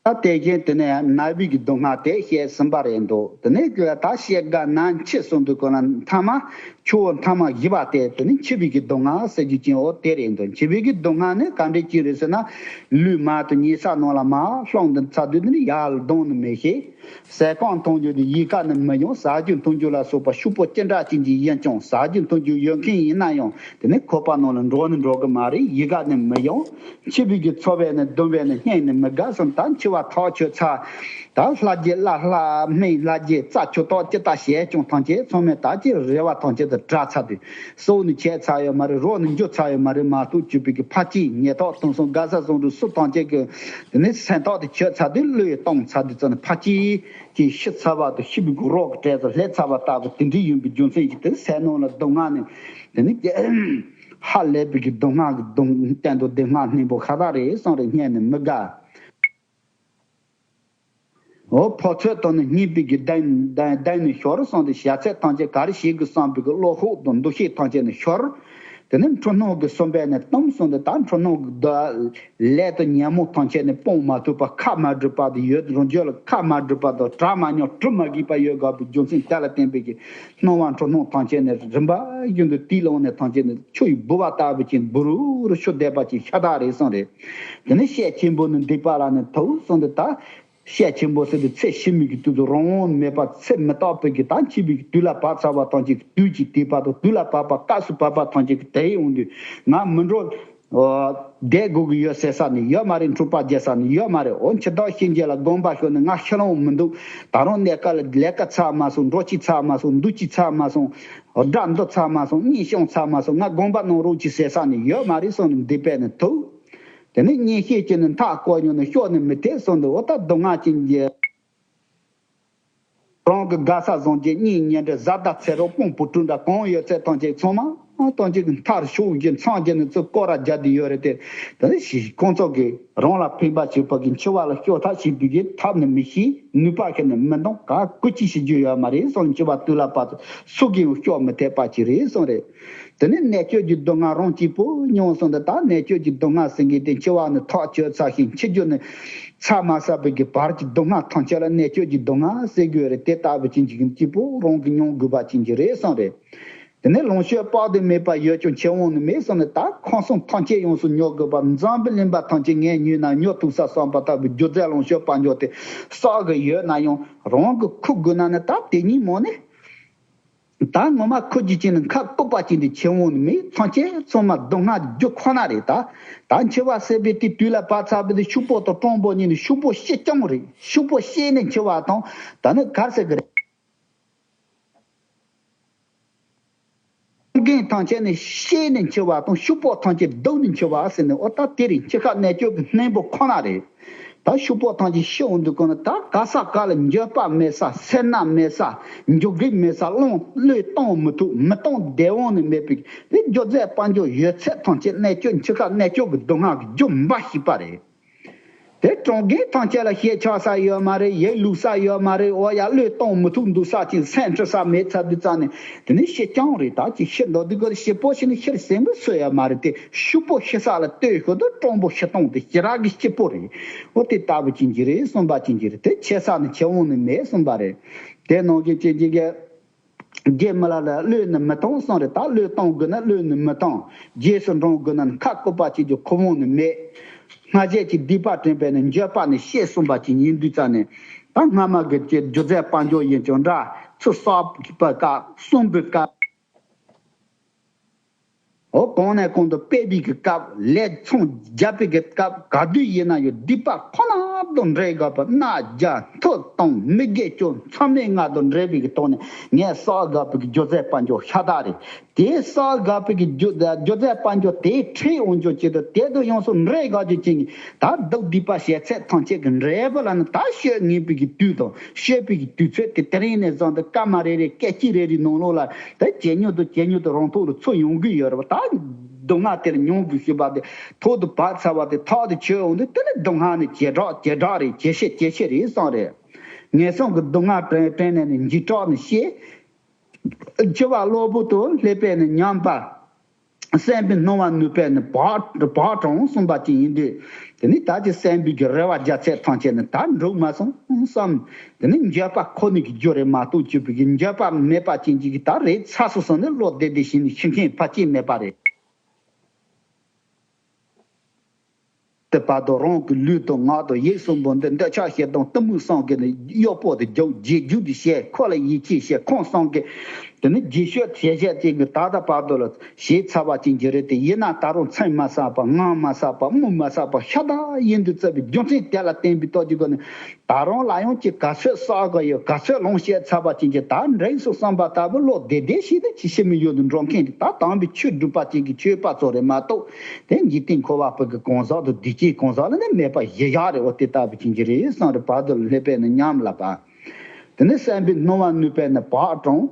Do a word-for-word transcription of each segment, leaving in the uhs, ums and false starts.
ད་དེ་བཞིན་དེ་ནས་ནད་པའི་གི་སྡུག་བསྔལ་དེ་བཤད་ཟིན་པ་རེད་འདུག་དེ་ནས་ད་བཤད་དགའ་ན་འཆི་གསུངས་འདུག་གོ་ན་མཐའ་མ་ཆུ་བོ་མཐའ་མ་བཞི་པ་དེ་དེ་ནས་འཆི་བའི་གི་སྡུག་བསྔལ་ཟེར་རྒྱུ་ཅན་འོ་དེ་རེད་འདུག་འཆི་བའི་གི་སྡུག་བསྔལ་ནི་ག་འདྲས་ཅིག་རེད་ཟེར་ན། ལུས་མ་དང་ཉལ་ས་ནང་ལ་མ་ལྷུང་དུ་ཚ་དུས་དེ་ནས་ཡར་ལ་ལྡང་ནི་མི་ཤེས། ཟས་གང་འཐུང་རྒྱུ་དེ་ཡལ་ག་ནས་མི་ཡོང་། ཟ་རྒྱུ་འཐུང་རྒྱུ་ལ་སོགས་པ་ཕྱུག་པོ་ཅི་འདྲ་ཅན་གྱི་ཡིན་ཀྱང་ཟ་རྒྱུ་འཐུང་རྒྱུ་ཡོད་མཁན་ཡིན་ན་ཡང་དེ་ནི་ཁོག་པ་ནང་ལ་འགྲོ་ནི་འགྲོ་གི་མ་རེད། ཡལ་ག་ནས་མི་ཡོང་། འཆི་བའི་གི་ཚོར་བས་ནི་གདུང་བས་ནི་སྙིང་ནི་མི་དགའ་བསམ། ད་འཆི་བ་ཐག་ཆོད་ཚར། ད་ལྷ་རྗེ་བླ་ལྷ་སྨན་ལྷ་རྗེ་རྩ་ཆུ་དོག་ཅི་ལྟ་བྱས་ཀྱང་ཐམས་ཅད་ཚང་མས་ད་ཅི་རེ་བ་ཐམས་ཅད་དུ་བྲལ་ཚར་དུས་སྲོག་ནི་ཆད་ཚར་ཡོད་མ་རེད། རོ་ནི་འཇུ་ཚར་ཡོད་མ་རེད་མ་གཏོགས་གྱུར་པའི་གི་ཕ་སྐྱེས་ཉེ་ཐོག་དུང་སོང་དགའ་ས་བཟུང་འགྲོ་སུ་ཐམས་ཅད་ཀྱི་དེ་ནི་སེམས་ཐག་དེ་ཆོད་ཚར་དུས་བློས་གཏོང་ཚར་དུས་ཙམ་ནས་ཕ་སྐྱེས་ཀྱི་ཤི་ཚར་བ་དང་ཤི་བའི་གི་རོ་གི་གྲལ་དུ་སླེབས་ཚར་བ་ལྟ་བུ་དེ་འདྲའི་ཡིན་པའི་རྒྱུ་མཚན་གྱིས་དེ་སེམས་ནང་ལ་སྡུག་བསྔལ་ནི་དེ་ནི་ཧ་ལས་པའི་གི་སྡུག་བསྔལ་གྱི་སྡུག་སྟན་དུ་སྡུག་བསྔལ་སྣུན་པོ་ཤ་སྟག་རེད་གསུངས་རེད། སྙིང་ནི་མི་དགའ། འོ་ཕོ་ཚོད་དང་ནི་སྙིང་པའི་གི་གདན་གདན་གདན་ནི་ཤོར་གསུངས་ཏེ་བྱ་ཚད་ཐམས་ཅད་ག་རེ་བྱེད་དགོས་བསམ་པའི་གི་བློ་ཤུགས་དང་འདུ་ཤེས་ཐམས་ཅད་ནི་ཤོར། དེ་ནི་འཁྲུལ་སྣང་གི་སུན་པས་ནི་གཏུམས་གསུངས་ཏེ་ད་འཁྲུལ་སྣང་གི་ལས་དང་ཉོན་མོངས་ཐམས་ཅད་ནི་སྤོང་མ་ཐུབ་པ་ཁ་མ་གྲུབ་པ་དེ་ཡོད། རང་རྒྱུད་ལ་ཁ་མ་གྲུབ་པ་དང་གྲ་མ་ཉོ་གྲུ་མ་གིས་པ་ཡོད་དགོས་པའི་རྒྱུ་མཚན་དེ་ལ་བརྟེན་པའི་གི་སྣང་བ་འཁྲུལ་སྣང་ཐམས་ཅད་ནི་རིམ་པ་བཞིན་དུ་དེའི་ཀློང་ནས་ཐམས་ཅད་ནི་ཆུ་ཡི་ལྦུ་བ་ལྟ་བུ་ཅན་འབུ་རུ་རུ་ཤུ་བསྡད་པ་ཅིག་ཤ་སྟག་རེད་གསུངས་རེད། དེ་ནས་བཤད་ཆེན་པོ་ནི་འདི་པ་ལ་ནི་ཐུག་གསུངས་ཏེ་ད། བཤད་ཆེན་པོ་ཟེར་དུས་ཚེ་ཕྱི་མའི་གི་དུས་སུ་རང་དབང་མེད་པ་ཚེ་མི་རྟག་པའི་གི་ད་འཆི་བའི་གི་དུས་ལ་བབ་ཚར་བ་ཐམས་ཅད་ཀྱི་དུས་ཀྱི་དུས་བར་དུ་དུས་ལ་བབ་པ་སྐབས་སུ་བབ་པ་ཐམས་ཅད་ཀྱི་དེ་ཡོང་དུས་ང་མི་འགྲོ། བསྡད་དགོས་ཀྱི་ཡོད་ཟེར་ས་ནི་ཡོད་མ་རེད། འཁྲུག་པ་རྒྱག་ས་ནི་ཡོད་མ་རེད། འོ་འཆི་བདག་གཤིན་རྗེ་ལ་དགོངས་པ་ཞུ་ནི་ང་ཤི་ལོང་མི་འདུག་ད་རུང་གནས་སྐབས་ལ་ལས་ཀ་ཚར་མ་སོང་། འགྲོ་སྐྱིད་ཚར་མ་སོང་། འདུག་སྐྱིད་ཚར་མ་སོང་། དགྲ་འདུལ་ཚར་མ་སོང་། གཉེན་སྐྱོང་ཚར་མ་སོང་། ང་དགོངས་པ་གནང་རོགས་གྱིས་ཟེར་ས་ནི་ཡོད་མ་རེད་གསུངས་ནས་འདི་པས་ནི་ཐུག་དེ་ནས་གཉེན་བཤེས་ཀྱིས་ནི་མཐའ་བསྐོར་མྱོང་ནས་ཤོག་ནི་མི་ཐེག་གསུངས་འདུག་འོ་ད་སྡུག་བསྔལ་ཅན་གྱི་རང་གི་དགའ་ས་བཟང་རྒྱུ་གཉེན་ཉེ་འབྲེལ་བཟའ་ཟླ་ཚེ་རོགས་དཔོན་པོ་གྲུ་འདྲ་གང་ཡོད་ཚད་ཐམས་ཅད་ཚང་མ་ཐམས་ཅད་ཀྱི་མཐར་ཤོག་གི་མཚམས་བརྒྱབ་ནས་ཚུར་སྐོར་ར་རྒྱག་བསྡད་ཡོད་རེད་དེ། དེ་ནས་ཞིག་ཁོང་ཚོ་གིས་རང་ལ་ཕན་པ་བྱེད་པ་གི་འཆི་བ་ལ་སྐྱོབ་ཐབས་བྱེད་པའི་གི་ཐབས་ནི་མི་ཤེས། ནུས་པ་ཁྱེར་ནས་མི་འདང་ག་ཀུ་ཅི་ཤི་རྒྱུ་ཡོད་མ་རེད་གསུངས། འཆི་བ་དུས་ལ་བབ་ཚེ་སུ་གིས་སྐྱོབ་མི་ཐེག་པ་ཅིག་རེད་གསུངས་རེད། དེ་ནས་གནད་གཅོད་ཀྱི་སྡུག་བསྔལ་རང་གཅིག་པུ་མྱོང་སོང་། འདི་ལྟར་གནད་གཅོད་ཀྱི་སྡུག་བསྔལ་ཟེར་མཁན་དེ་འཆི་བ་ནི་ཐག་ཆོད་ཚར་ཞིང་འཆི་རྒྱུ་ནི་ཚར་མ་ཟད་པའི་གི་བར་གྱི་སྡུག་བསྔལ་ཐམས་ཅད་ལ་གནད་གཅོད་ཀྱི་སྡུག་བསྔལ་ཟེར་དགོས་རེད། དེ་ལྟ་བུ་ཅན་གྱི་གཅིག་པུ་རང་གིས་མྱོང་དགོས་པ་ཅན་གྱི་རེད་གསུངས་རེད། དེ་ནས་ལོངས་སྤྱོད་དཔག་ཏུ་མེད་པ་ཡོད་ཀྱང་འཆི་འོང་ནི་མེད་གསུངས་ནས་ད་ཁམས་གསུམ་ཐམས་ཅད་ཡོངས་སུ་མྱོང་དགོས་པ་འཛམ་བུ་གླིང་པ་ཐམས་ཅད་ངས་མྱོང་ན་མྱོང་ཐུབ་ས་བསམ་པ་ལྟ་བུའི་རྒྱུ་རྫས་ལོངས་སྤྱོད་དཔལ་འབྱོར་དེ་བསགས་ཀྱི་ཡོད་ན་ཡང་རང་གིས་ཁུར་དགོས་ན་ནི་ད་དེ་ཉིད་མོ་ནི། ད་ངོ་མ་ཁོ་རྒྱུ་ཅན་ནི་ཁ་ལྐུགས་པ་ཅན་དུ་ཁྱེར་འོང་ནི་མེད། ཐམས་ཅད་ཚང་མ་སྡུག་བསྔལ་རྒྱུ་ཁོ་ན་རེད། ད་ད་འཆི་བ་ཟེར་བའི་དེ་དུས་ལ་བབ་ཚར་བའི་དེ་ཕྱུག་པོ་དང་སྤྲང་པོ་གཉིས་ནི་ཕྱུག་པོ་ཤི་རྐྱང་རེད། ཕྱུག་པོ་ཤི་ནས་འཆི་བ་དང་ད་ནི་གར་ཟེར་གི་རེད། རྒན་ཐམས་ཅད་ནི་ཤི་ནས་འཆི་བ་དང་ཕྱུག་པོ་ཐམས་ཅད་སྡུག་ནས་འཆི་བ་ཟེར་ནས་འོ་ད་དེ་རེད། འཆི་ཁ་གནད་གཅོད་ཀྱི་སྣེ་པོ་ཁོ་ན་རེད། ད་ཕྱུག་པོ་ཐམས་ཅད་ཤི་འོང་དུས་ཀུན་ནས་ད་ག་ས་ག་ལ་འགྱོད་པ་མེད་ས། སེར་སྣ་མེད་ས། འཇུག་སྒྲིལ་མེད་ས། བློ་བློས་གཏོང་མི་ཐུབ། མི་གཏོང་བདེ་འོང་ནི་མེད་པའི་དེ་སྒྱུ་རྩལ་དཔལ་འབྱོར་ཡོད་ཚད་ཐམས་ཅད་གནད་གཅོད་འཆི་ཁ་གནད་གཅོད་ཀྱི་སྡུག་བསྔལ་གྱི་རྒྱུ་འབའ་ཞིག་པ་རེད། དེ་གྲོང་ཁྱེར་ཐམས་ཅད་ལ་ཞེ་ཆགས་ས་ཡོད་མ་རེད། ཡིད་ལུག་ས་ཡོད་མ་རེད། འོ་ཡ་བློས་གཏོང་མི་ཐུབ་འདུག་ས་ཅིག་སེམས་ཁྲལ་ས་མེད་ཚར་དུས་ཙང་ནས་དེ་ནི་ཤི་རྐྱང་རེད། ད་ཅིག་ཤི་འདོད་དུས་ཀྱི་ཤི་པོ་ཞིག་ནི་ཤི་ཟིན་པའི་སུ་ཡོད་མ་རེད། དེ་ཕྱུག་པོ་ཤི་ས་ལ་ལྟོས་ཤོག་དུ་སྤྲང་པོ་ཤི་སྟངས་དེ་ཞེ་དྲག་གི་སྐྱིད་པོ་རེད། འོ་དེ་ལྟ་བུ་ཅན་གྱི་རེད་གསུངས་པ་ཅན་གྱི་རེད། དེ་ཆེ་ས་ནི་ཆེ་འོང་ནི་མེད་གསུངས་པ་རེད། དེ་ནང་བཞིན་ཅན་གྱི་གི་རྗེ་མི་ལ་ལ་བློས་ནི་མི་གཏོང་གསུངས་རེད། ད་བློས་གཏོང་དགོས་ན་བློས་ནི་མི་གཏོང་། རྗེས་སུ་འབྲང་དགོས་ན་ནི་ཁ་ལྐུགས་པ་བྱེད་རྒྱུ་ཁོ་བོ་ནི་མེད། སྔ་རྗེས་ཀྱི་སྡིག་པ་དྲན་པས་ནི་འགྱོད་པ་ནི་ཤེས་གསུངས་པ་ཅིག་ཡིན་དུས་ཙང་ནས་ད་སྔ་མ་གི་ཀྱི་སྒྱུ་རྩལ་དཔལ་འབྱོར་ཡིན་ཀྱང་འདྲ། ཚུར་གསོག་པའི་སྐབས་གསོན་པའི་སྐབས། འོ་གོང་ནས་གོང་དུ་སྤེལ་བའི་གི་སྐབས། ལས་ཚོང་རྒྱབ་པའི་གི་སྐབས། ག་དུས་ཡིན་ན་ཡང་སྡིག་པ་ཁོ་ན་དང་འདྲེས་དགོས་པ། རྣ་རྒྱ་མཐུ་གཏོང་མི་དགེ་སྐྱོན་མཚམས་མེད་ལྔ་དང་འདྲེས་པའི་གི་ཐོག་ནས་ངས་གསོག་དགོས་པའི་གི་སྒྱུ་རྩལ་དཔལ་འབྱོར་ཤ་སྟག་རེད། དེ་གསོག་དགོས་པའི་གི་སྒྱུ་སྒྱུ་རྩལ་དཔལ་འབྱོར་དེ་ཁྲིད་འོང་རྒྱུ་ཆེད་དུ་དེ་དང་ཡོངས་སུ་འདྲེས་དགོས་རྒྱུ་ཅན་གྱི་ད་སྡུག་སྡིག་པ་བྱས་ཚད་ཐམས་ཅད་ཀྱི་འབྲས་བུ་ལ་ནི་ད་ཤོད་ངེས་པའི་གི་དུས་དང་ཤོད་པའི་གི་དུས་ཚོད་དེ་དེ་རིང་ནས་བཟུང་སྟེ་སྐར་མ་རེ་རེ་སྐད་ཅིག་རེ་རེའི་ནང་ལོགས་ལ། ད་ཇེ་ཉུང་དུ་ཇེ་ཉུང་དུ་རང་ཐོག་ལ་ཚུར་ཡོང་གི་ཡོད་རེད་པ། ད་སྡུག་བསྔལ་དེར་མྱོང་དགོས་ཞེས་པ་དེ་ཐོག་ཏུ་བབས་ཚར་བ་དེ་ཐག་ཏུ་ཆོད་འོང་དུས་དེ་ནི་སྡུག་བསྔལ་ནི་ཇེ་དྲག་ཇེ་དྲག་རེད། ཇེ་ཆེ་ཇེ་ཆེ་རེད་གསུངས་རེད། ངན་སོང་གི་སྡུག་བསྔལ་དྲན་དྲན་ནས་ནི་འཇིགས་སྐྲག་ནི་ཤེས། འཆི་བ་གློ་བུར་དུ་སླེབས་པས་ནི་ཉམས་པ། བསམ་པའི་སྣང་བ་ནུབ་པས་ནི་བག་བག་དྲངས་གསུངས་པ་ཅིག་ཡིན་དུས། དེ་ནི་ད་ཀྱི་བསམ་པའི་གི་རེ་བ་རྒྱ་ཚད་ཐམས་ཅད་ནི་ད་འགྲུབ་མ་སོང་བསམ། དེ་ནི་འགྱོད་པ་ཁོ་ནི་གི་རྒྱུ་རེད་མ་གཏོགས་གྱུར་པའི་གི་འགྱོད་པ་མེད་པ་ཅན་གྱི་གི་ད་རེད་ཚ་སོ་སོ་ནི་བློ་བདེ་བདེ་ཞིག་ནི་ཤི་མཁན་ཕལ་ཆེར་མེད་པ་རེད། དེ་བར་དུ་རང་གི་ལུས་དང་ངག་དང་ཡིད་གསུམ་པོ་འདི་འདོད་ཆགས་ཞེ་སྡང་གཏི་མུག་གསུམ་གྱི་ནི་གཡོག་པོ་དེ་རྒྱུ་རྗེས་འཇུག་ཏུ་བྱས། ཁོ་ལ་ཡིད་ཆེས་བྱས། ཁོང་གསུམ་གྱི་དེ་ནི་རྗེས་ཤུལ་བྱས་བྱས་ཅིག་གི་ད་ལྟ་བར་དུ་ལ་ཞེས་ཚར་བ་ཅན་གྱི་རེད་དེ། ཡིན་ན་ད་རུང་མཚན་མ་བསགས་པ་ངག་མ་བསགས་པ་མུ་མ་བསགས་པ་ཤ་སྟག་ཡིན་དུ་བརྩི་བའི་རྒྱུ་མཚན་དེ་ལ་བརྟེན་པའི་སྟོབས་ཀྱི་སྒོ་ནས། ད་རུང་ལ་ཡང་ཅིག་ག་ཚོད་བསགས་དགོས་ཡོད། ག་ཚོད་ལོངས་སྤྱད་ཚར་བ་ཅན་གྱི་ད་འགྲིག་སོང་བསམ་པ་ལྟ་བུ་བློ་བདེ་བདེ་ཞིག་ནི་ཅི་ཤེས་མི་ཡོད་དུ་འགྲོ་མཁན་དེ་ད་དམ་པའི་ཆོས་སྒྲུབ་པ་ཅན་གྱི་ཆོས་པ་ཚོ་རེད་མ་གཏོགས། དེ་འཇིག་རྟེན་འཁོར་བ་པོ་གི་གང་ཟག་དང་བདེ་སྐྱིད་གང་ཟག་ལ་ནི་མེད་པ་ཞེ་བཞག་རེད། འོ་དེ་ལྟ་བུ་ཅན་གྱི་རེད་བསམ་རེད། བར་དུ་སླེབས་པས་ནི་ཉམས་ལ་བབ། དེ་ནི་བསམ་པའི་སྣང་བ་ནུབ་པས་ནི་བག་དྲངས།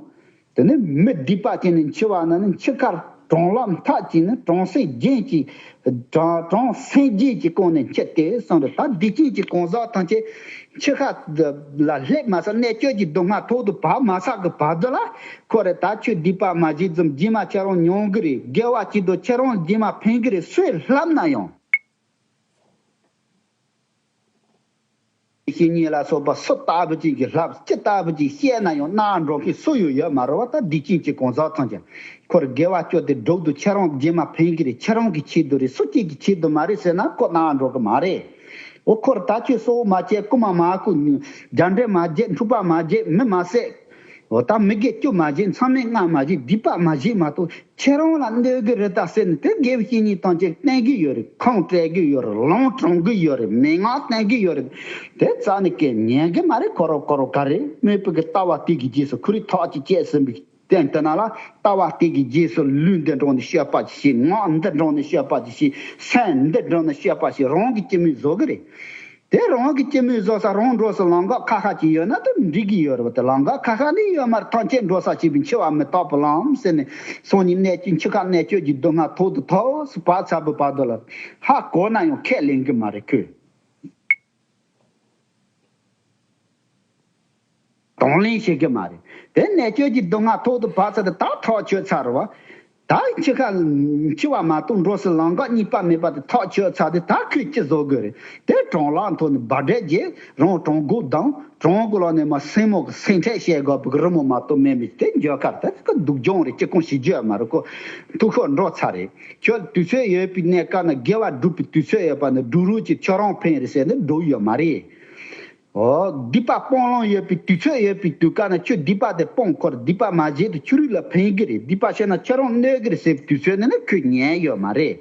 དེ་ནས་མི་སྡིག་པ་ཅན་ནི་འཆི་བ་ན་ནི་འཆི་ཁར་གྲང་ལམ་ཐག་ཅིག་ནི་གྲང་སེམས་རྒྱན་གྱི་གྲང་གྲང་སེམས་རྒྱན་གྱི་སྐོང་ནས་འཆི་སྟེ་གསུངས་རེད། ད་སྡིག་ཅན་གྱི་གང་ཟག་ཐམས་ཅད་འཆི་ཁ་ལ་སླེབས་མ་ཟད་གནད་གཅོད་ཀྱི་སྡུག་བསྔལ་ཐོག་ཏུ་བབས་མ་ཟད་ཀྱི་བར་དུ་ལ་ཁོ་རེ་ད་ཁྱོད་སྡིག་པ་མ་བྱས་ཙམ་རྗེས་མ་ཁྱེད་རང་མྱོང་གི་རེད། དགེ་བ་བྱས་དུས་ཁྱེད་རང་རྗེས་མ་ཕན་གི་རེད། སུས་ལབ་ན་ཡང་། བཤེས་གཉེན་ལ་སོགས་པ་སུ་ལྟ་བུ་ཅིག་གིས་ལབ་ཅི་ལྟ་བུ་ཅིག་བཤད་ན་ཡང་རྣ་འགྲོ་མཁན་སུ་ཡང་ཡོད་མ་རེད་བ། ད་སྡིག་ཅན་གྱི་གང་ཟག་ཐམས་ཅད་ཁོར་དགེ་བ་སྤྱོད་དེ་སྒྲུབ་དུས་ཁྱེད་རང་རྗེས་མ་ཕན་གྱི་རེད། ཁྱེད་རང་གི་ཆེད་དུ་རེད། སུ་གཅིག་གི་ཆེད་དུ་མ་རེད་ཟེར་ན་ཁོ་རྣ་འགྲོ་གི་མ་རེད། འོ་ཁོར་ད་ཁྱོད་གསོལ་བ་མ་བྱས། རྐུ་མ་མ་རྐུ། རྒྱ་འདྲེ་མ་བརྒྱབ། འཁྲུག་པ་མ་བརྒྱབ། མི་མ་བསད། འོ་ད་མི་དགེ་བཅུ་མ་བྱས། མཚམས་མེད་ལྔ་མ་བྱས། སྡིག་པ་མ་བྱས་མ་གཏོགས། ཁྱེད་རང་ལ་གནོད་གི་རེད་ད་ཟེར་ནས་དེ་དགེ་བའི་བཤེས་གཉེན་ཐམས་ཅད་བསྟེན་གི་ཡོད་རེད། ཁོང་སྤྲད་གི་ཡོད་རེད། ལོང་དྲང་གི་ཡོད་རེད། མན་ངག་བསྟན་གི་ཡོད་རེད། དེ་རྩ་ནས་སྐད་ཉན་གི་མ་རེད། ཁོ་རང་ཁོ་རང་ག་རེ་དམོད་པ་གི་ལྟ་བ་དེ་གི་རྗེས་སུ་ཁོ་རའི་ཐག་ཅིག་བཅད་ཟིན་པའི་སྟེང་དེ་ན་ལ། ལྟ་བ་དེ་གི་རྗེས་སུ་ལུས་འདི་འདྲ་ནས་སྤྱོད་པ་ཅིག་བྱེད། ངག་འདི་འདྲ་ནས་སྤྱོད་པ་ཅིག་བྱེད། སེམས་འདི་འདྲ་ནས་སྤྱོད་པ་ཅིག་རང་གི་སྐྱིད་མོས་བཟོ་གི་རེད། དེ་རང་གི་སྐྱིད་མོས་བཟོ་ས་རང་འགྲོ་ས་ལམ་ཁ་ཁ་ཁ་ཅིག་ཡོད་ན་དེ་འགྲིག་གི་ཡོད་རེད་བ། དེ་ལམ་ཁ་ཁ་ཁ་ནི་ཡོད་མ་རེད། ཐམས་ཅད་འགྲོ་ས་ཅིག་པའི་འཆི་བ་མི་རྟག་པའི་ལམ་ཟེར་ནས་སང་ཉིན་གནད་གཅོད་འཆི་ཁ་གནད་གཅོད་ཀྱི་སྡུག་བསྔལ་ཐོག་ཏུ་ཐོག་སུ་བབས་ཚར་བའི་བར་དུ་ལ་ཧ་གོ་ན་ཡང་ཁས་ལེན་གི་མ་རེད་ཁོས། གདོང་ལེན་བྱེད་ཀྱི་མ་རེད། དེ་གནད་གཅོད་ཀྱི་སྡུག་བསྔལ་ཐོག་ཏུ་བབས་ཚར་ཏེ་ད་ཐག་ཆོད་ཚར་བ། ད་འཆི་ཁ་འཆི་བ་མ་གཏོགས་འགྲོ་སའི་ལམ་ཁ་གཉིས་པ་མེད་པ་དེ་ཐག་ཆོད་ཚར་ཏེ་ད་ཁོས་ཅི་བཟོ་དགོས་རེད། དེ་གྲང་ལམ་ཐོག་ནས་འབར་འདྲེ་བརྒྱབ། རང་གྲང་གོག་ལྡང་། གྲང་གོག་ལ་ནས་མ་སེན་མོ་གི་སེམས་ཁྲལ་བྱེད་དགོས་པའི་རི་མོ་མ་གཏོགས་མེད་མི་དེ་འགྱོད་ཁར་དེ་ཁོ་སྡུག་སྦྱོང་རེད། ཅི་གང་ཞིག་རྒྱུ་ཡོད་མ་རེད། ཁོ་ཐུགས་ཁོག་འགྲོ་ཚར་རེད། ཁྱོད་དུས་ཚོད་ཡོད་པའི་གནས་སྐབས་ན་དགེ་བ་སྒྲུབ་པའི་དུས་ཚོད་ཡོད་པ་ན་སྒྲུབ་རོགས་ཀྱི་ཁྱོད་རང་ཕན་རེད་ཟེར་ནས་སྒྲུབ་ཡོད་མ་རེད། འོ། སྡིག་པ་སྤོང་ལོང་ཡོད་པའི་དུས་ཚོད་ཡོད་པའི་དུས་སྐབས་ན་ཁྱོད་སྡིག་པ་དེ་སྤོང་ཁོར་སྡིག་པ་མ་བྱེད་དུ་ཁྱོད་རིགས་ལ་ཕན་གི་རེད། སྡིག་པ་བྱས་ན་ཁྱོད་རང་གནོད་གི་རེད་ཟེར་བའི་དུས་ཚོད་ནི་ནི་ཁོས་ཉན་ཡོད་མ་རེད།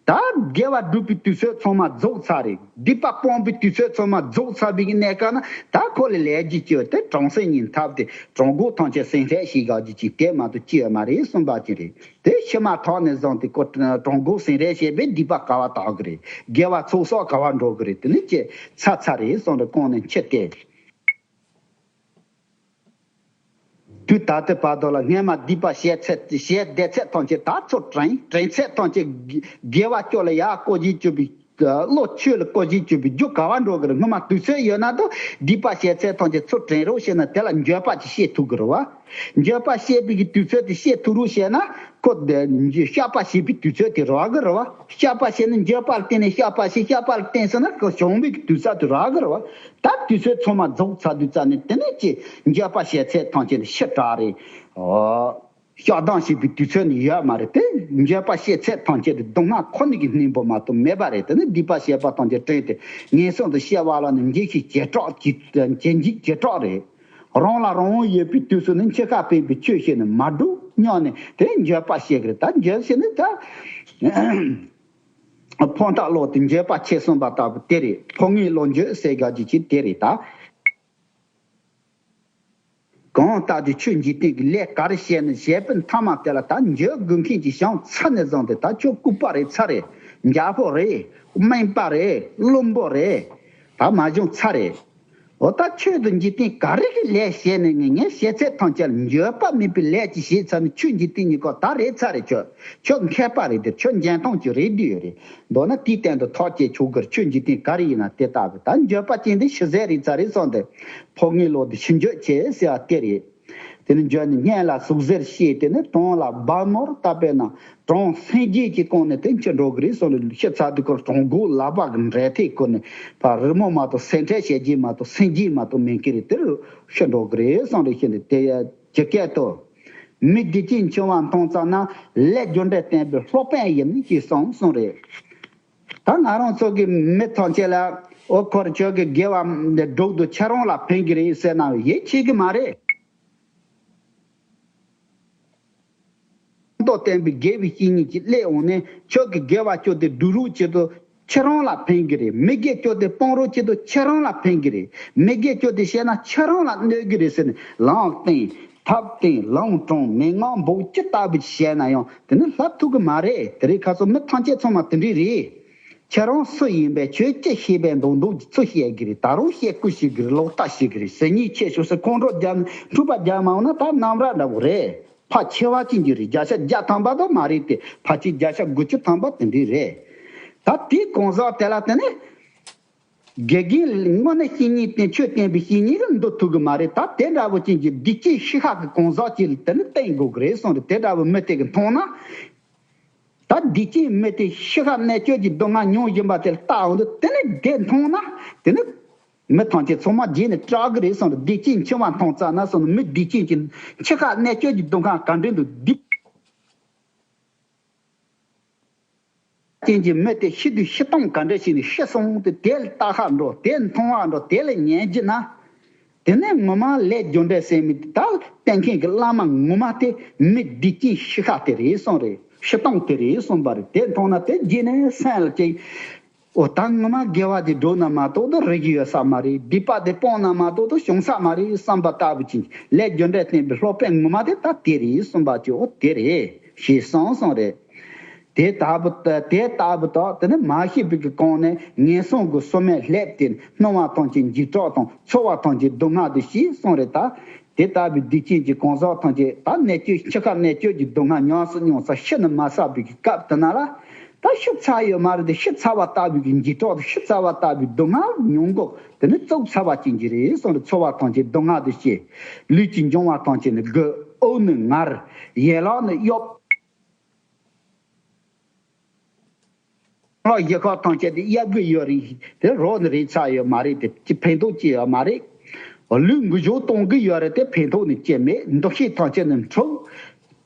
ད་དགེ་བ་སྒྲུབ་པའི་དུས་ཚོད་ཚང་མ་རྫོགས་ཚར་རེད། སྡིག་པ་སྤོང་པའི་དུས་ཚོད་ཚང་མ་རྫོགས་ཚར་བའི་གནས་སྐབས་ན་ད་ཁོ་ལ་ལས་རྒྱུ་ཅི་ཡོད་དེ་གྲང་སེམས་ཉིན་ཐབས་དེ་གྲང་གོག་ཐམས་ཅད་སེམས་ཁྲལ་ཞིག་ག་རྒྱུ་ཅི་དེ་མ་གཏོགས་ཅི་ཡོད་མ་རེད་གསུངས་པ་ཅི་རེད། དེ་ཕྱི་མ་ཐོག་ནས་བཟུང་སྟེ་ཁོ་གྲང་གོག་སེམས་ཁྲལ་བྱས་པས་སྡིག་པ་ག་བ་དག་གི་རེད། དགེ་བ་ཚོགས་བསགས་ག་བ་འགྲོ་གི་རེད། དེ་ནི་ཅི་ཚ་ཚ་རེད་གསུངས་ཏེ་བསྐོང་ནས་འཆི་སྟེ། དུས་ད་ལྟའི་བར་དུ་ལ་སྔས་མ་སྡིག་པ་བྱས་ཚད་བྱས་བསྡད་ཚད་ཐམས་ཅད་ད་ཚུར་དྲན་དྲན་ཚད་ཐམས་ཅད་དགེ་བ་སྐྱོ་ལ་ཡག་བཀོད་བྱེད་བཅུག་པའི་བློ་ཆོས་ལ་བཀོད་བྱེད་བཅུག་པའི་རྒྱུ་ག་བ་འགྲོ་གི་རེད། སྔོན་མ་དུས་ཚོད་ཡོད་ན་དུ་སྡིག་པ་བྱས་ཚད་ཐམས་ཅད་ཚུར་དྲན་རོགས་བྱས་ན་དེ་ལ་འགྱོད་པ་ཅིག་སྐྱེ་ཐུབ་གི་རེད་བ། འགྱོད་པ་སྐྱེ་བའི་གི་དུས་ཚོད་དེ་སྐྱེ་ཐུབ་རོགས་བྱས་ན་ཁོ་བསྐྱབ་པ་བྱེད་པའི་དུས་ཚོད་དེ་རག་གི་རེད་བ། བསྐྱབ་པ་བྱས་ན་འགྱོད་པ་ལ་བརྟེན་ནས་བསྐྱབ་པ་བྱེད། བསྐྱབ་པ་ལ་བརྟེན་སོང་ན་ཁོ་བྱུང་བའི་གི་དུས་ཚོད་དེ་རག་གི་རེད་བ། ད་དུས་ཚོད་ཚང་མ་རྫོགས་ཚར་དུས་ཙ་ནས་དེ་ནས་ཀྱི་འགྱོད་པ་བྱས་ཚད་ཐམས་ཅད་ནི་ཕྱི་དྲགས་རེད། ཨོ། བསྐྱབ་ལྡང་བྱེད་པའི་དུས་ཚོད་ནི་ཡོད་མ་རེད་དེ། འགྱོད་པ་བྱས་ཚད་ཐམས་ཅད་དེ་སྡུག་བསྔལ་ཁོ་ནི་གི་སྙིང་པོ་མ་གཏོགས་མེད་པ་རེད། དེ་ནི་སྡིག་པ་བྱས་པ་ཐམས་ཅད་དྲན་ཏེ་ངན་སོང་དུ་སྐྱེ་བ་ལ་ནི་འཇིགས་ཤིང་ཇེ་དྲག་ཇེ་ཇེ་འཇིགས་ཇེ་དྲག་རེད། རང་ལ་རང་དབང་ཡོད་པའི་དུས་སུ་ནི་འཆི་ཁ་སྤེལ་བའི་ཆོས་བྱས་ནས་མ་སྒྲུབ་སྙམ་ནས་དེ་འགྱོད་པ་བྱེད་ཀྱི་རེད། ད་འགྱོད་བྱས་ནས་ད་ཕན་ཐོགས་ལོག་སྟེ་འགྱོད་པ་ཆེ་གསུངས་པ་ལྟ་བུ་དེ་རེད། ཕོ་ངན་ལོག་འགྱོད་ཟེར་དགོས་ཀྱི་ཅིག་དེ་རེད་ད། གང་ལྟར་དུ་ཆོས་འཇིག་རྟེན་གྱི་ལས་ག་རེ་བྱས་ནས་བྱས་པའི་མཐའ་མ་དེ་ལ་ད་འགྱོད་དགོས་མཁན་གྱི་བྱང་ཚ་ནས་བཟུང་སྟེ་ད་ཁྱོད་ལྐུགས་པ་རེད། ཚ་རེད། འཇའ་ཕོག་རེད། སྨན་པ་རེད། བླུན་པོ་རེད། ད་མ་བྱུང་ཚ་རེད། འོ་ད་ཆོས་དང་འཇིག་རྟེན་ག་རེ་གི་ལས་བྱས་ནས་ངས་ངས་བྱས་ཚད་ཐམས་ཅད་ལ་འགྱོད་པ་མེད་པའི་ལས་ཅིག་བྱས་ཚར་ནས་ཆོས་འཇིག་རྟེན་གཉིས་ཀ་ད་རེད། ཚ་རེད། ཁྱོད་ཁྱོད་མཁས་པ་རེད། དེ་ཁྱོད་འཇོན་ཐང་ཅིག་རེད་བསྡད་ཡོད་རེད། མདོར་ན་དེའི་སྟེང་དུ་ཐག་བཅད་ཆོག་གི་རེད། ཆོས་འཇིག་རྟེན་ག་རེ་ཡིན་ན་དེ་ལྟ་བུ་ད་འགྱོད་པ་ཅན་དེ་ཤི་ཟད་རེད། ཚ་རེད་སོང་སྟེ་ཕོ་ངན་ལོག་སྟེ་ཤི་འགྱོད་བྱེད་ཟེར་བ་དེ་རེད། དེ་ནི་འཇོན་ནི་སྙན་ལ་ཟུག་གཟེར་བཤད་དེ་ནི་གྲོང་ལ་སྦ་ནོར་ལྟ་བས་ན་གྲོང་སེང་རྒྱས་ཀྱི་གོང་ནས་དེ་འཆི་འགྲོ་གི་རེད་སོང་ནས་ཤི་ཚ་དུས་ཁོར་གྲོང་སྒོ་ལག་པ་གི་འབྲས་ཐེ་ཁོ་ནས་ཕར་རི་མོ་མ་གཏོགས་སེང་ཁྲལ་བྱེད་རྒྱུ་མ་གཏོགས་སེང་རྒྱས་མ་གཏོགས་མེད་ཀི་རེད། དེར་ཤི་འགྲོ་གི་རེད་སོང་རེད། ཤི་ནས་དེ་ཡ་ཇི་སྐད་དུ། མི་སྡིག་ཅན་འཆི་བ་མཐོང་ཙ་ན་ལས་རྒྱུ་འབྲས་བསྟན་པའི་སློབ་དཔོན་ཡིན་ཞེས་གསུངས་སོང་རེད། ད་ང་རང་ཚོ་གི་མི་ཐམས་ཅད་ལ་ཨོ་ཁོར་ཁྱོད་ཀྱི་དགེ་བ་འདི་སྒྲུབ་དུ་ཁྱེད་རང་ལ་ཕན་གྱི་རེད་ཟེར་ན་ཡིད་ཆེས་ཀྱི་མ་རེད། མདོ་བསྟན་པའི་དགེ་བའི་བཤེས་གཉེན་གྱིས་སླེབས་འོང་ནས་ཁྱོད་ཀྱི་དགེ་བ་ཁྱོད་དེ་སྒྲུབ་རོགས་བྱེད་དུ་ཁྱེད་རང་ལ་ཕན་གྱི་རེད། མི་དགེ་ཁྱོད་དེ་སྤོང་རོགས་བྱེད་དུ་ཁྱེད་རང་ལ་ཕན་གྱི་རེད། མི་དགེ་ཁྱོད་དེ་བཤད་ན་ཁྱེད་རང་ལ་གནོད་ཀྱི་རེད་ཟེར་ནས་ལམ་སྟོན་ཐབས་བསྟན་ལམ་དྲངས་མན་ངག་འབོགས་ཅི་ལྟ་བུ་བྱས་ན་ཡང་དེ་ནི་ལྷབ་ཐུབ་ཀྱི་མ་རེད། དེ་རིང་ཁ་སང་མི་ཐམས་ཅད་ཚང་མ་དེ་འདྲས་རེད། ཁྱེད་རང་སུ་ཡིན་པས་ཁྱོད་ཅི་ཤེས་པས་མདོག་མདོག་ཅིག་ཚུར་བཤད་གི་རེད། ད་རུང་བཤད་ཁུལ་བྱེད་གི་རེད། ལོག་ལྟ་བྱེད་གི་རེད། ཟེར་ཉེས་ཆེ་ཤོས་སུ་ཁོང་ཁྲོ་རྒྱག་འཁྲུག་པ་རྒྱག་མ་འོང་ན་ད་རྣམ་ར་འདྲ་བོ་རེད། ཕལ་ཆེ་བ་ཅན་གྱི་རེད། བརྒྱ་ཆ་བརྒྱ་ཐམ་པ་དང་མ་རེད་དེ་ཕལ་ཆེར་བརྒྱ་ཆ་དགུ་བཅུ་ཐམ་པ་དེ་འདྲས་རེད། ད་དེའི་གང་ཟག་དེ་ལ་བརྟེན་ནས་དགེ་རྒན་དངོས་གནས་བཤེས་གཉེན་བསྟེན་ཆོས་བསྟན་པའི་བཤེས་གཉེན་གྱིས་འདུལ་ཐུབ་གི་མ་རེད། ད་དེ་འདྲ་བོ་ཅན་གྱི་སྡིག་ཅན་ཤི་ཁ་གི་གང་ཟག་ཅིག་ལ་དེ་ནི་བསྟེན་དགོས་གི་རེད་གསུངས་རེད། དེ་འདྲ་བོ་མི་དེ་གི་མཐོང་ན། ད་སྡིག་ཅན་མི་དེ་ཤི་ཁ་གནད་གཅོད་ཀྱི་སྡུག་བསྔལ་མྱོང་བཞིན་པ་དེ་ལྟ་འོང་དུས་དེ་ནི་དེ་མཐོང་ན་དེ་ནི་མི་ཐམས་ཅད་ཚང་མ་རྗེས་ནས་སྐྲག་གི་རེད་གསུངས་རེད། སྡིག་ཅན་འཆི་བ་མཐོང་ཙ་ན་གསུངས་ནས་མི་སྡིག་ཅན་གྱི་འཆི་ཁ་གནད་གཅོད་ཀྱི་སྡུག་བསྔལ་ག་འདྲ་འདུག་སྡིག་ཅན་གྱི་མི་དེ་ཤི་དུས་ཤི་སྟངས་ག་འདྲ་ཞིག་ནས་ཤི་སོང་དེ་དེ་ལ་ལྟ་ཁ་འགྲོ། དེ་མཐོང་བ་འགྲོ། དེ་ལ་ཉན་རྒྱུ་ན། དེ་ནས་ངོ་མ་ལས་རྒྱུ་འབྲས་ཟེར་མི་དེ་ད་བསྟན་མཁན་གྱི་བླ་མ་ངོ་མ་དེ་མི་སྡིག་ཅན་ཤི་ཁ་དེ་རེད་གསུངས་རེད། ཤི་སྟངས་དེ་རེད་གསུངས་པ་རེད། དེ་མཐོང་ན་དེ་རྗེས་ནས་སེམས་ལ་ཅིག་ཨོ་ད་ངོ་མ་དགེ་བ་དེ་སྒྲུབ་ན་མ་གཏོགས་ད་རིག་གི་ཡོད་ས་མ་རེད། སྡིག་པ་དེ་སྤོང་ན་མ་གཏོགས་ད་བྱུང་ས་མ་རེད་བསམ་པ་ལྟ་བུ་ཅིག་ལས་རྒྱུ་འབྲས་བསྟན་པའི་སློབ་དཔོན་ངོ་མ་དེ་ད་དེ་རེད་གསུངས་པ་ཅིག་ཨོ་དེ་རེད་ཞེས་གསུངས་གསུངས་རེད། དེ་ལྟ་བུ་དེ་ལྟ་བུ་དག་དེ་ནི་མ་ཤེས་པའི་གི་གོང་ནས་ངན་སོང་གི་སོ་མས་སླེབས་ཏེ་སྣང་བ་ཐམས་ཅད་འཇིགས་སྐྲག་དང་ཚོར་བ་ཐམས་ཅད་སྡུག་བསྔལ་དུ་ཤེས་གསུངས་རེད། ད་དེ་ལྟ་བུའི་སྡིག་ཅན་གྱི་གང་ཟག་ཐམས་ཅད་ད་གནད་གཅོད་འཆི་ཁ་གནད་གཅོད་ཀྱི་སྡུག་བསྔལ་ཉམས་སུ་མྱོང་ས་ཤི་ནི་མ་བསགས་པའི་གི་སྐབས་དེ་ན་ལ་ད་ཤི་ཚར་ཡོད་མ་རེད་དེ་ཤི་ཚར་བ་ལྟ་བུའི་གི་འཇིགས་སྐྲག་དང་ཤི་ཚར་བ་ལྟ་བུའི་སྡུག་བསྔལ་མྱོང་གོ་དེ་ནི་བཙོག་ཚར་བ་ཅན་གྱི་རེད་གསུངས་རེད། ཚོར་བ་ཐམས་ཅད་སྡུག་བསྔལ་དུ་ཤེས། ལུས་ཀྱི་འབྱུང་བ་ཐམས་ཅད་ནི་དགུ། དབུགས་ནི་ངར། ཡན་ལག་ནི་གཡོབ། ལག་བཞི་ཁ་ཐམས་ཅད་དེ་གཡབ་གི་ཡོད་རེད། དེ་རོ་ནི་རེད་ཚར་ཡོད་མ་རེད། དེ་ཅི་ཕན་ཐོགས་ཅི་ཡོད་མ་རེད། ལུས་འགུལ་སྐྱོད་གཏོང་གི་ཡོད་རེད། དེ་ཕན་ཐོགས་ནི་ཅི་མེད། འདུ་ཤེས་ཐམས་ཅད་ནི་འཁྲུག་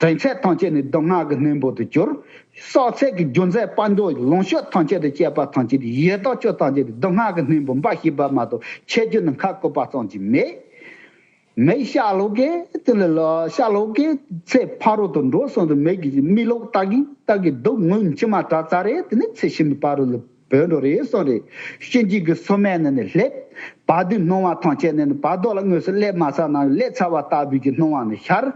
དྲན་ཚད་ཐམས་ཅད་ནི་སྡུག་བསྔལ་གྱི་སྣུམ་པོ་དུ་གྱུར། བསགས་ཚད་ཀྱི་རྒྱུ་མཚན་དཔལ་འབྱོར་ལོངས་སྤྱོད་ཐམས་ཅད་དུ་སྤྱད་པ་ཐམས་ཅད་དེ་ཡེ་དག་སྤྱོད་ཐམས་ཅད་དེ་སྡུག་བསྔལ་གྱི་སྣུམ་པོ་འབའ་ཞིག་པ་མ་གཏོགས་ཆད་རྒྱུ་ནི་ཁ་བསྐོར་པ་ཙམ་གྱིས་མེད། མེ་ཤ་ལོ་ཀེ་དེ་ལ་ལ་ཤ་ལོ་ཀེ་ཚེ་ཕ་རོལ་ཏུ་འགྲོ་སོང་དུ་མེ་གི་མི་ལོག་ལྟ་གི་ལྟ་གི་སྡུག་ངུ་མཆི་མ་དྲག་ཙ་རེ་དེ་ནི་ཚེ་ཕྱི་མའི་ཕ་རོལ་ལ་བུད་འགྲོ་རེ་སོང་རེ། གཤིན་རྗེ་གི་སོ་མས་ནི་ནི་སླེབས། བར་དོའི་སྣང་བ་ཐམས་ཅད་ནི་ནི་བར་དོ་ལ་དངོས་སུ་སླེབས་མ་ཚར་ན་སླེབས་ཚར་བ་ལྟ་བུའི་གི་སྣང་བ་ནི་ཤར།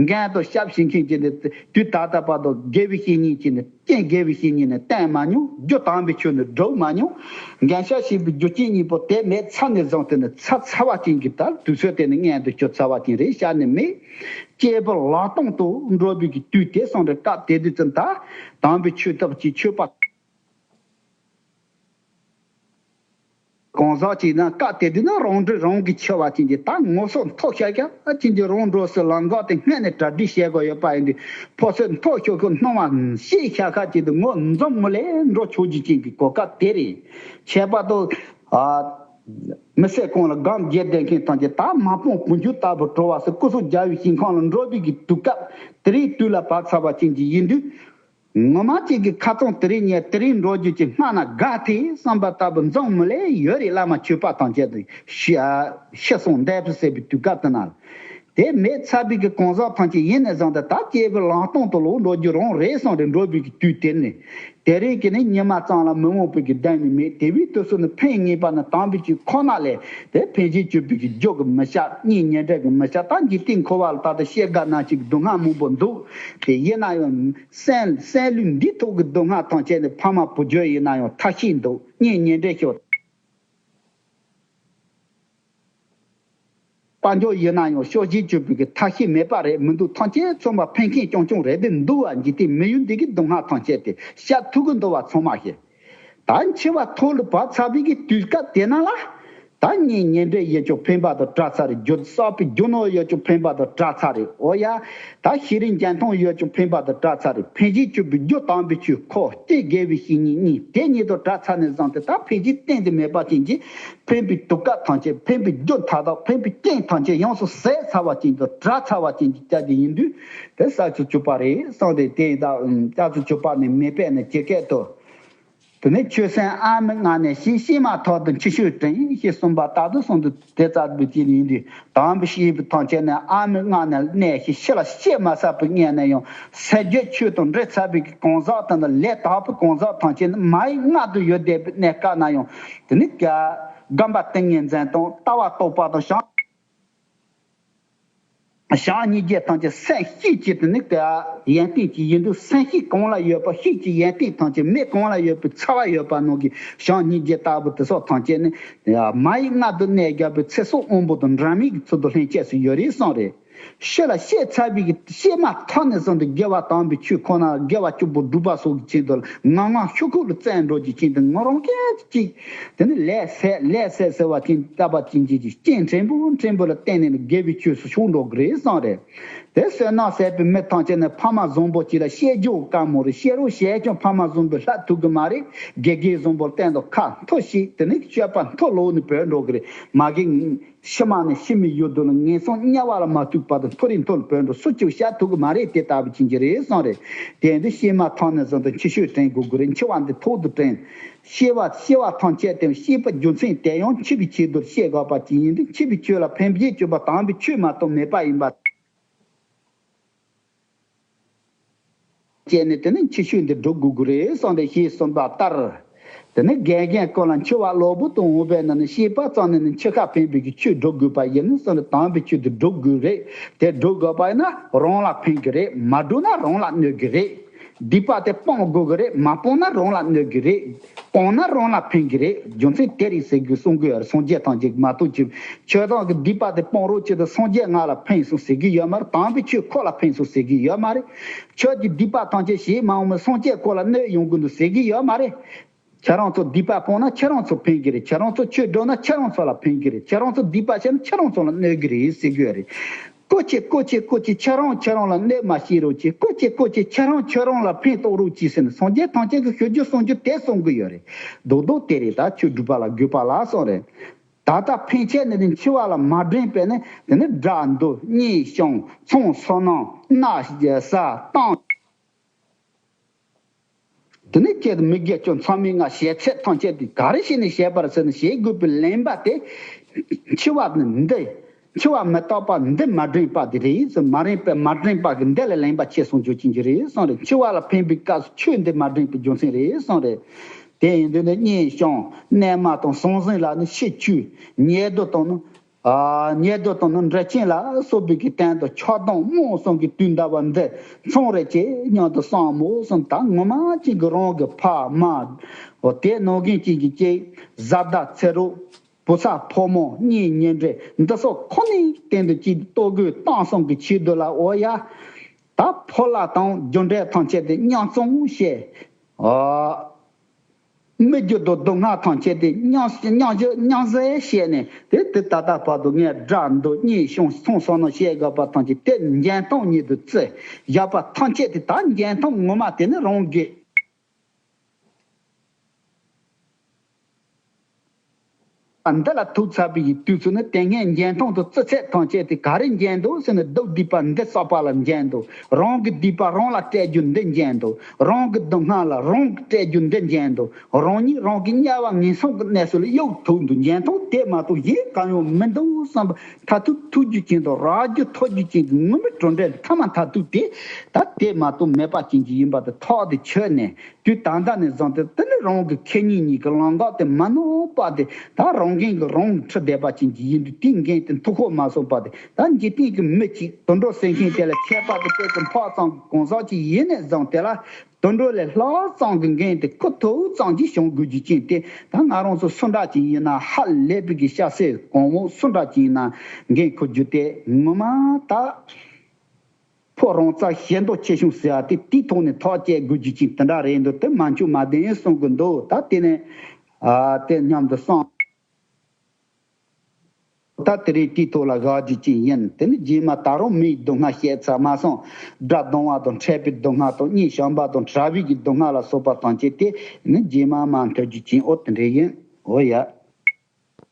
འགན་དུ་ཞབས་ཞིང་མཁན་གྱི་ནི་དུས་ད་ལྟ་བར་དུ་དགེ་བའི་བཤེས་གཉེན་གྱི་ནི། རྐྱེན་དགེ་བའི་བཤེས་གཉེན་ནི་བསྟེན་མ་མྱོང་། རྒྱུ་དམ་པའི་ཆོས་ནི་སྒྲུབ་མ་མྱོང་། འགན་ཤ་ཞེས་པའི་རྒྱུ་རྐྱེན་གཉིས་པོ་དེ་མེད་ཚར་ནས་བཟུང་སྟེ་ནི་ཚར་ཚར་བ་ཅན་གྱི་ད་དུས་ཚོད་དེ་ནི་མངལ་དུ་གྱུར་ཚར་བ་ཅན་རེད་བཞག་ནི་མེད། སྐྱེས་བུ་ལག་སྟོང་དུ་འགྲོ་བའི་གི་དུས་དེ་སོང་རེད། སྐབས་དེ་དུས་ཙམ་ད་དམ་པའི་ཆོས་ཐབས་ཀྱི་ཆོས་པ། གང་ཟག་ཅིག་ན་སྐབས་དེ་དུས་ན་རང་འདྲི་རང་གིས་འཆི་བ་ཅན་གྱི་ད་ངོ་སོ་མཐོ་ཤ་ཤ་ཅན་གྱི་རང་འགྲོ་སའི་ལམ་འགག་དེ་སྔོན་ནས་གྲ་སྒྲིག་བྱེད་དགོས་ཡོད་པ་ཡིན་དུས་ཕོ་སོད་མཐོ་ཤོས་ཤོས་སྣང་བ་ཤེས་ཤ་ཤ་ཅན་དུ་ངོ་འཛོམས་མུ་ལེ་འགྲོ་ཆོག་རྒྱུ་ཅན་གྱི་གོ་སྐབས་དེ་རེད། ཁྱད་པར་དུ་ཨ་མི་སེར་ཁོང་ལ་སྒམ་བརྒྱད་ལྡན་མཁན་ཐམས་ཅད་ད་མ་སྤངས་བུ་འཇུག་ལྟ་བུ་འགྲོ་བ་སུ་སྐུ་གཟུགས་རྒྱལ་བའི་ཞིང་ཁམས་ལ་འགྲོ་བའི་གི་དུས་སྐབས་དེ་རིང་དུས་ལ་བབ་ཚར་བ་ཅན་གྱི་ཡིན་དུས། ངོ་མ་ཅིག་གི་ཁ་ཚང་དེ་རིང་ཉལ་དེ་རིང་འགྲོ་རྒྱུ་ཅིག་སྔ་ན་དགའ་ཐེ་བསམ་པ་ལྟ་བུ་འཛོམས་མི་ལེ་ཡོད་རེད། བླ་མ་ཆོས་པ་ཐམས་ཅད་དུ་ཤི་ཤི་སོང་འདས་པ་ཟེར་བའི་དུས་སྐབས་དེ་ན། དེ་མེད་ཚར་བའི་གི་གང་ཟག་ཐམས་ཅད་ཡིན་ནས་བཟུང་སྟེ་ད་སྐྱེས་བུ་ལང་སྟོང་དུ་ལོག་འགྲོ་རྒྱུ་རང་རེད་སོང་རེད། འགྲོ་བའི་གི་དུས་དེ་ནི། དེ་རིང་གི་ནི་ཉི་མ་གཙང་ལ་མི་རྨོངས་པའི་གི་གདན་ནི་མེད། དེ་བའི་དུས་སུ་ནི་ཕན་ངེས་པ་ནི་དམ་པའི་ཆོས་ཁོ་ན་ལས་དེ་ཕན་ཞིང་སྐྱོབ་པའི་གི་རྒྱུ་གི་མི་བྱ་གཉེན་ཉེ་འབྲེལ་གི་མི་བྱ་ད་འཇིག་རྟེན་འཁོར་བ་ལ་ད་ལྟ་ཤེས་དགའ་ན་ཅིག་སྡུག་བསྔལ་མང་པོ་འདུག་དེ་ཡིན་ན་ཡང་། སེམས་སེམས་ལུས་འདི་ཐོག་གི་སྡུག་བསྔལ་ཐམས་ཅད་ནི་ཕ་མ་བུ་རྒྱུད་ཡིན་ན་ཡང་ཐ་ཤིག་འདུག་གཉེན་ཉེ་འབྲེལ་ཤོག་དཔལ་འབྱོར་ཡིན་ན་ཡང་ཕྱོགས་བཞི་གྱུར་པའི་གི་ཐ་ཤིག་མེད་པ་རེད་མི་འདུག་ཐམས་ཅད་མཚོན་པ་ཕན་མཁན་རྐྱང་རྐྱང་རེད་དེ་འདུག་བ་འཇིག་རྟེན་མི་ཡུལ་འདི་གི་སྡུག་བསྔལ་ཐམས་ཅད་དེ་བཤད་ཐུབ་གི་འདུག་བ་ཚང་མ་ཤེས། ད་འཆི་བ་ཐོག་ལ་བབས་ཚར་བའི་གི་དུས་སྐབས་དེ་ན་ལ། ད་གཉེན་ཉེ་འབྲེལ་ཡོད་ཀྱང་ཕན་པ་དང་བྲལ་ཚར་རེད། རྒྱུ་བསགས་པའི་རྒྱུ་ནོར་ཡོད་ཀྱང་ཕན་པ་དང་བྲལ་ཚར་རེད། འོ་ཡ། ད་ཤེས་རིག་འཇོན་ཐང་ཡོད་ཀྱང་ཕན་པ་དང་བྲལ་ཚར་རེད། ཕན་བྱེད་སྤྱོད་པའི་རྒྱུ་དམ་པའི་ཆོས་ཁོ་སྐྱེ་དགེ་བའི་བཤེས་གཉེན་གཉིས་དེ་གཉིས་དང་བྲལ་ཚར་ནས་བཟུང་སྟེ། ད་ཕན་བྱེད་གཏན་དུ་མེད་པ་ཅན་གྱི་ཕན་པའི་དུག་ཁ་ཐམས་ཅད། ཕན་པའི་རྒྱུ་མཐའ་དག་ཕན་པའི་རྐྱེན་ཐམས་ཅད་ཡོངས་སུ་ཟད་ཚར་བ་ཅན་དང་བྲལ་ཚར་བ་ཅན་གྱི་སྐྱབས་ཀྱི་ཡིན་དུས། དེ་ས་བཅུ་བཅུ་པ་རེད་གསུངས་ཏེ། དེ་ཡིན་ད་སྐྱབས་སུ་བཅུ་པ་ནི་མེད་པས་ནི་ཇི་སྐད་དུ། དེ་ནས་ཆོས་སེམས་ཨ་མའི་མངལ་ནས་སྐྱེས། གཤེད་མ་ཐོབ་ཏུ་མཆི་ཤོས་དྲན་ཞེས་གསུངས་པ་ལྟར་དུ་གསུངས་ཏེ། དེ་ལྟ་བུའི་ཅིག་ཡིན་དུས། དམ་པའི་བཤེས་པ་ཐམས་ཅད་ནི་ཨ་མའི་མངལ་ནས་གནས་ཤིང་། ཕྱི་ལ་སྐྱེས་མ་ཚར་བའི་སྔོན་ནས་ཡང་སེམས་རྒྱུད་ཆོས་དང་འདྲེས་ཚར་བའི་གང་ཟག་དེ་ནི་ལས་དག་པའི་གང་ཟག་ཐམས་ཅད་ནི་མ་ཡི་མངལ་དུ་ཡོད་བསྡད་པའི་གནས་སྐབས་ན་ཡང་། དེ་ནི་སྒོམ་པ་ཏིང་ངེ་འཛིན་དང་ལྟ་བ་རྟོགས་པ་དང་བྱམས། བྱམས་སྙིང་རྗེ་ཐམས་ཅད་སེམས་ཤེས་ཀྱི་དེ་ནི་ཡོན་ཏན་ཅིག་ཡིན་དུས། སེམས་ཤེས་གང་ལ་ཡོད་པ་ཤེས་ཀྱི་ཡོན་ཏན་ཐམས་ཅད། མེ་གང་ལ་ཡོད་པའི་ཚ་བ་ཡོད་པ་ནང་གི་བྱམས་སྙིང་རྗེ་ལྟ་བུ་དེ་སོགས་ཐམས་ཅད་ནི་མ་ཡི་མངལ་དུ་གནས་བསྡད་པའི་ཚེ་སྲོག་དབང་པོ་དང་འདྲ་མིན་གྱི་ཚུལ་དུ་ལྷན་སྐྱེས་སུ་ཡོད་རེད་གསུངས་རེད། ཕྱི་ལ་སྐྱེས་ཚར་བའི་གི་སྐྱེས་མ་ཐག་ནས་བཟུང་སྟེ་དགེ་བ་དམ་པའི་ཆོས་ཁོ་ན། དགེ་བ་བཅུ་པོ་སྒྲུབ་པ་སོགས་ཀྱི་ཆེད་དུ་ངང་ངམ་ཤོག་ཁུག་ལ་བཙན་འགྲོ་གི་ཆེད་དུ། ངོ་རང་སྐད་ཅིག་དེ་ནི་ལས་ཟད་ལས་ཟད་ཟེར་བ་ཅན་ལྟ་བུ་ཅན་གྱི་རྐྱེན་ཕྲན་བུ་ཕྲན་བུ་ལ་བརྟེན་ནས་ནི་དགེ་བའི་ཆོས་སུ་ཞུགས་འགྲོ་གི་རེད་གསུངས་རེད། དེ་བསོད་ནམས་ཟད་པའི་མི་ཐམས་ཅད་ནི་ཕ་མ་བཟང་པོ་ཅིག་ལ་སྐྱེ་རྒྱུ་དཀའ་མོ་རེད། སྐྱེ་རོགས་བྱས་ཀྱང་ཕ་མ་བཟང་པོས་ལྷག་ཐུབ་གི་མ་རེད། དགེ་རྒན་བཟང་པོ་ལ་བསྟེན་དང་ཁ་མཐོ་ཞིག་དེ་ནི་སྤྱོད་པ་མཐོ་ལོག་ནས་བུད་འགྲོ་གི་རེད། མ་གི་ཕྱི་མ་ནི་ཕྱི་མའི་ཡུལ་དུ་ལ་ངན་སོང་དམྱལ་བ་ལ་མ་ཐུག་བར་དུ་མཐོ་རིས་མཐོ་ལ་བུད་འགྲོ། སུ་གཅིག་བཤད་ཐུབ་གི་མ་རེད། དེ་ལྟ་བུ་ཅན་གྱི་རེད་གསུངས་རེད། དེ་འདི་སྐྱེས་མ་ཐག་ནས་བཟུང་སྟེ་མཆི་ཤོས་དྲན་དགོས་ཀྱི་རེད། མཆི་བ་འདི་ཐོག་ཏུ་དྲན། སྐྱེ་བ་སྐྱེ་བ་ཐམས་ཅད་དེ་སྐྱེས་པའི་རྒྱུ་མཚན་དེ་ཡང་འཆི་བའི་ཆེད་དུ་སྐྱེ་དགོས་པ་ཅིག་ཡིན་དུས། འཆི་བའི་ཆོས་ལ་ཕན་བྱེད་སྤྱོད་པ་དམ་པའི་ཆོས་མ་གཏོགས་མེད་པ་ཡིན་པ། བྱས་ནས་དེ་ནི་འཆི་ཤོས་འདི་སྒྲུབ་དགོས་ཀྱི་རེད་གསུངས་ཏེ་ཞེས་གསུངས་པ་ལྟར། དེ་ནི་དགེ་རྒན་སྐོར་ལ་འཆི་བ་གློ་བུར་དུ་འོངས་པས་ན་ནི། སྐྱེས་པ་ཙམ་ནས་ནི་འཆི་ཁ་ཕན་པའི་གི་ཆོས་སྒྲུབ་དགོས་པ་ཡིན་ནི་གསུངས་ཏེ། དམ་པའི་ཆོས་འདི་སྒྲུབ་དགོས་རེད། དེ་སྒྲུབ་དགོས་པ་ཡིན་ན་རང་ལ་ཕན་གི་རེད། མ་སྒྲུབ་ན་རང་ལ་གནོད་གི་རེད། སྡིག་པ་དེ་སྤོང་དགོས་ཀྱི་རེད། མ་སྤོང་ན་རང་ལ་གནོད་ཀྱི་རེད། སྤོང་ན་རང་ལ་ཕན་གྱི་རེད། རྒྱུ་མཚན་དེ་རེད་ཟེར་གི་གསུང་གི་ཡོད་རེད། སངས་རྒྱས་ཐམས་ཅད་ཀྱིས་མ་གཏོགས་ཀྱི་ཆོས་དང་གི་སྡིག་པ་དེ་སྤོང་རོགས་བྱེད་དུ་སངས་རྒྱས་ང་ལ་ཕན་སོང་ཟེར་གི་ཡོད་མ་རེད། དམ་པའི་ཆོས་ཁོ་ལ་ཕན་སོང་ཟེར་གི་ཡོད་མ་རེད། ཁྱོད་ཀྱི་སྡིག་པ་ཐམས་ཅད་ཞེ་མ་འོངས་པའི་སངས་རྒྱས་ཁོ་ལ་གནོད་ཡོང་གི་འདུག་ཟེར་གི་ཡོད་མ་རེད། ཁྱེད་རང་ཚོ་སྡིག་པ་སྤོང་ན་ཁྱེད་རང་ཚོ་ཕན་གྱི་རེད། ཁྱེད་རང་ཚོ་ཆོས་སྒྲུབ་ན་ཁྱེད་རང་ཚོ་ལ་ཕན་གྱི་རེད། ཁྱེད་རང་ཚོ་སྡིག་པ་བྱས་ན་ཁྱེད་རང་ཚོ་ལ་གནོད་ཀྱི་རེད་ཟེར་གི་ཡོད་རེད། ཀོ་ཅེ་ཀོ་ཅེ་ཀོ་ཅེ་ཁྱེད་རང་ཁྱེད་རང་ལ་གནོད་མ་བྱེད་རོགས་གྱིས། ཀོ་ཅེ་ཀོ་ཅེ་ཁྱེད་རང་ཁྱེད་རང་ལ་ཕན་ཐོགས་རོགས་གྱིས་ཟེར་ནས་སངས་རྒྱས་ཐམས་ཅད་ཀྱིས་ཞུ་རྒྱུ་གསུང་རྒྱུ་དེ་གསུང་གི་ཡོད་རེད། རྡོག་རྡོག་དེ་རེད། ད་ཆོས་སྒྲུབ་པ་ལ་དགོས་པ་ལ་གསུངས་རེད། ད་ལྟ་ཕན་ཆད་ནས་ནི་འཆི་བ་ལ་མ་འདྲེན་པས་ནི། དེ་ནི་དགྲ་འདུལ་གཉེན་སྐྱོང་ཚོང་སོ་ནམ་མནའ་བཟའ་བཏང་། དེ་ནས་ཁྱེད་མི་དགེ་སྐྱོན་མཚམས་མེད་ལྔ་བྱས་ཚད་ཐམས་ཅད་དེ་ག་རེ་བྱས་ནས་བྱས་པར་ཟེར་ན། བྱེད་དགོས་པའི་ལེན་པ་དེ། འཆི་བ་ནི་འདི། འཆི་བ་མི་རྟག་པ་འདི་མ་འདྲེན་པ་དེ་རེད་ཟེར། མ་རེད་པས་མ་འདྲེན་པ་གི་འདི་ལ་ལེན་པ་ཆེ་སོང་འཇོག་ཅན་གྱི་རེད་གསུངས་རེད། འཆི་བ་ལ་ཕན་པའི་སྐབས་སུ་ཆོས་འདི་མ་འདྲེན་པའི་རྒྱུ་མཚན་རེད་གསུངས་རེད། དེ་ཡིན་དུས་ནི་གཉེན་སྐྱོང་གནས་མལ་དང་ཟང་ཟིང་ལ་ནི་ཤི་བཅོས་ཉལ་སྡུག་དང་ནི། ཨ། ཉལ་སྡུག་དང་ནི་འབྲས་སྐྱོན་ལ་སོགས་པའི་གི་སྟེང་དུ་ཆགས་སྡང་རྨོངས་གསུམ་གྱི་དུས་འདའ་བ་འདི་མཚུངས་རེ་ཆེ་སྙམ་དུ་བསམ་མོ་གསུངས། ད་ངོ་མ་ཅན་གྱི་རང་གི་ཕ་མ། འོ། དེ་ནང་བཞིན་ཅན་གྱི་སྐྱེ་བཟའ་ཟླ་ཚེ་རོགས་བུ་ཚ་ཕོ་མོ་གཉེན་ཉེ་འབྲེལ་འདི་སོགས་ཁོ་ནའི་སྟེང་དུ་ཅིག་ལྟོ་གོས་གཏམ་གསུམ་གྱི་ཆེད་དུ་ལ། འོ་ཡ། ད་ཕོ་ལྷ་དང་རྒྱུ་འབྲས་ཐམས་ཅད་དེ་མཉམ་བཙོང་བྱས། ཨ། མི་རྒྱུ་དང་སྡུག་བསྔལ་ཐམས་ཅད་དེ་མཉམ་མཉམ་བཞག་མཉམ་བཟའ་བྱས་ནས། དེ་དེ་ད་ལྟ་བར་དུ་ངས་དགྲ་འདུལ་གཉེན་སྐྱོང་ཚོང་སོ་ནམ་བྱེད་དགོས་པ་ཐམས་ཅད་དེ་འཇོན་ཐང་ཉིད་དུ་བརྩི་བཞག་པ་ཐམས་ཅད་དེ། ད་འཇོན་ཐང་ངོ་མ་དེ་ནི་རང་གི། འདི་ལ་ཐུག་ཚར་བའི་དུས་ཚོད་ནི། དེ་སྔའི་འཇོན་ཐང་དང་བརྩི་ཚད་ཐམས་ཅད་དེ་ག་རེ་འཇོན་འདུག་ཟེར་ན། སྡུག་སྡིག་པ་འདི་བསགས་པ་ལ་འཇོན་འདུག་རང་གི་སྡིག་པ་རང་ལ་སྤྲད་རྒྱུ་འདི་འཇོན་འདུག་རང་གི་སྡུག་བསྔལ་ལ་རང་གིས་སྤྲད་རྒྱུ་འདི་འཇོན་འདུག་རང་ཉིད་རང་གི་དམྱལ་བ་ངན་སོང་གི་གནས་སུ་ལ་གཡུག་ཐུབ་འདུག་འཇོན་ཐང་དེ་མ་གཏོགས་གཞན་གང་ཡང་མི་འདུག་བསམ་པ། མཐར་ཐུག་ཐུགས་རྒྱུད་ཅན་དང་རྭ་རྒྱུད་ཐོག་རྒྱུད་ཅན་གྱི་ངུར་སྨྲིག་གྲོགས་འདྲ་ཐ་མ་མཐར་ཐུག་དེ། ད་དེ་མ་གཏོགས་མེད་པ་ཅན་གྱི་ཡིན་པ་དེ་ཐག་དེ་ཆོད་ནས། དུས་ད་ལྟ་ནས་བཟུང་སྟེ། དེ་ནི་རང་གི་ཁེ་ཉིན་གཉིས་ཀྱི་ལམ་ཁ་དེ་མ་ནོར་བ་དེ། ད་རང་འགན་གྱིས་རང་ཁྲིད་བསྡད་པ་ཅན་གྱི་ཡིན་དུས། དེའི་འགན་དེ་མཐུ་འཁོར་མ་སོང་བ་དེ། ད་འཇིག་རྟེན་གྱི་མི་གཅིག་དུད་འགྲོ་ཟེར་མཁན་དེ་ལ་ཁྱད་པར་དུ་དཔེ་དེ་འཕགས་ཙམ་གང་ཟག་ཅིག་ཡིན་ནས་བཟུང་། དེ་ལ་དུད་འགྲོ་ལས་ལྷག་ཙམ་གྱི་འགན་དེ་འཁུར་ཐུབ་ཙམ་གྱིས་བྱུང་དགོས་རྒྱུ་ཅན་དེ། ད་ང་རང་ཚོ་སུ་འདྲ་ཅིག་ཡིན་ན། ཧ་ལས་པའི་གི་སྐྱ་སེར་གོང་འོག་སུ་འདྲ་ཅིག་ཡིན་ན། འགན་འཁུར་རྒྱུ་དེ་ངོ་མ་ད། ཕོ་རང་རྩ་ཞེ་འདོད་ཆེ་ཆུང་ཟེར་བ་དེ། དེའི་ཐོག་ནས་ཐག་བཅད་དགོས་རྒྱུ་ཅིག་དེ་འདྲ་རེད་འདུག་དེ་མ་འཆུག་མ་བདེན་གསུང་གི་འདུག་ད་དེ་ནས། ཨ། དེ་སྙམ་དུ་བསམ། ད་དེ་རིང་དེའི་ཐོག་ལ་བཞག་རྒྱུ་ཅིག་ཡིན། དེ་ནི་རྗེས་མ་ད་རུང་མི་ཡི་སྡུག་བསྔལ་བཤད་ཚར་མ་སོང་། དགྲ་གདུང་བ་དང་འཕྲད་པའི་སྡུག་བསྔལ་དང་གཉེན་བྱམས་པ་དང་གྲྭ་པའི་གི་སྡུག་བསྔལ་ལ་སོགས་པ་ཐམས་ཅད་དེ་ནི་རྗེས་མ་མ་མཐོང་རྒྱུ་ཅིག་འོ་དེ་འདྲ་ཡིན། འོ་ཡ།